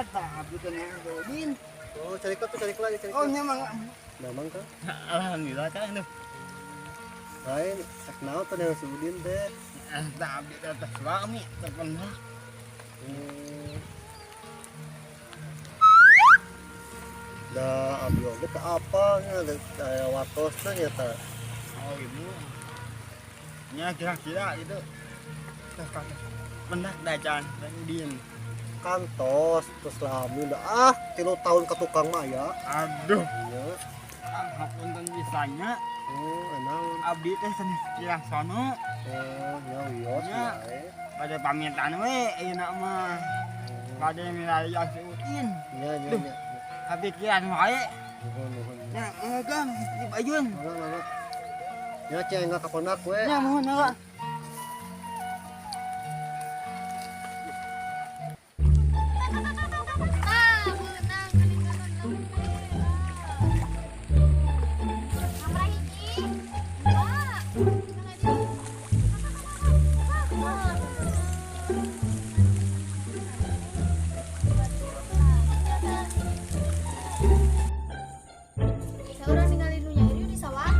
Eta abdi teh Udin. Oh, cari tuh, cari lagi, cari. Oh, nya mangga. Damang kan? Alhamdulillah kan tuh. Lain, cek naon teh yang si Udin teh. Eta abdi teh teh suami terkenal. Da abdi oge teh apa nya aya watosna nya teh. Oh, ibu. Nya kira-kira itu pendak dacan dan Udin. Kantos terus lami dah ah 3 tahun ke tukang mah ya. Aduh. Iya. Hapunten bisanya. Oh, enaun. Abdi teh sanes kirang sono. Oh, nya wios Nya. wae. Pada pamitan we ayeuna mah. Pada milari si Udin. Nya nya nya. Abdi kirang wae. Nuhun nuhun. Nya mangga Kang, di payun. Mangga mangga. Nya cek enggak ka pondak we. Nya mohon mangga. Orang ningali nu nyair di sawah.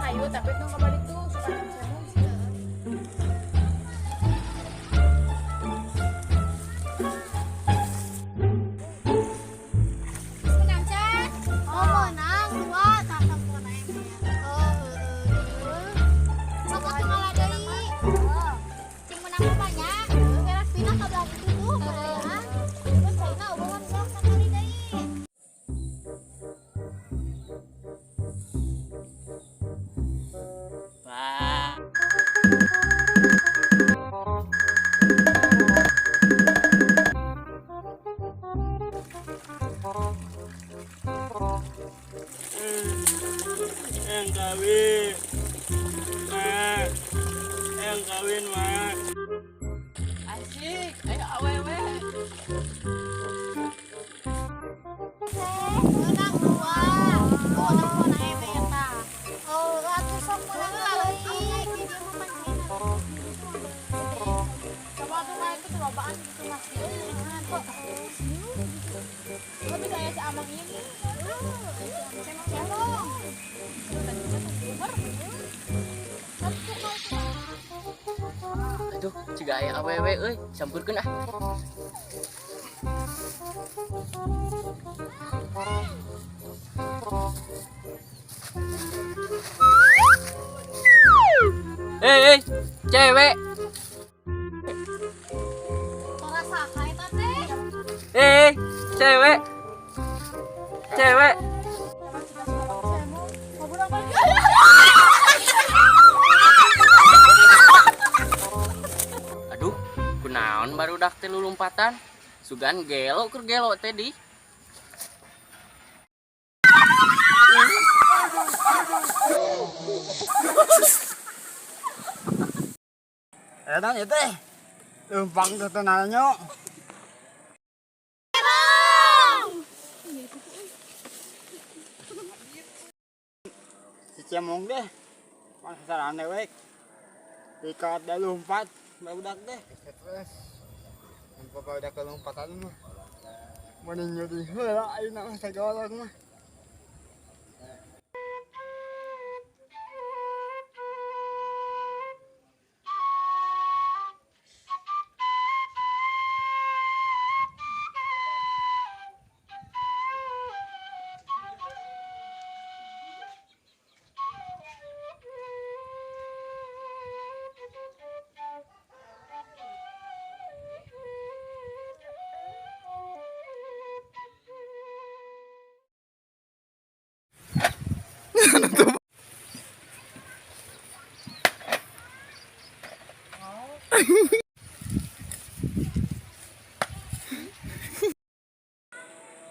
Ayo, tapi tong kabar itu suka cemong. Menang can? Oh, menang dua tak tempon aing. Oh, heeh. Sok atuh ngalah deui. Cing menang mah banyak. Beres pindah ka belah ditu tuh, ya. Terus caina omongan sok sakali deui. Wah. Yang kawin. Mak. Yang kawin, Mak. Asik, ayo awewe. Menang dua. Oh, tempon aing teh eta. Oh, atuh sok menang deui. Coba tuh mah itu lobaan gitu mah. Kok. Kok bisa ya si Amang ini? Cemong cemong. Aduh, ciga aya awewe euy, sampurkeun ah. Hei, cewek. Tora saka eta teh. Hei, cewek. Cewek. Aduh, kunaon barudak teh lulumpatan. Sugan gelo keur gelo teh di. Eta nya teh. Leumpang teh teu nanya. Si Cemong deh. Pasaran dewek. Ikat dah lompat barudak deh. Stres. Nampak barudak lompatan mah. Mending nyuri heula ayeuna mah sagala mah.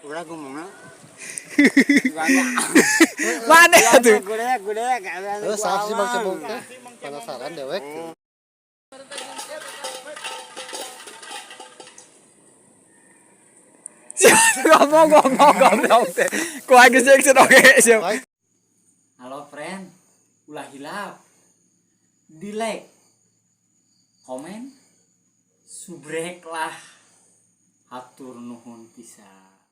Udah ngomongnya. Mana tuh? Gudeg, Terus sah sih Mang Cemong teh. Penasaran dewek. Ngomong ngomong goblok teh. Ku aing geus action oge siap. Baik. Halo friend, ulah hilap. Di like, komen, subrek lah. Hatur nuhun pisan.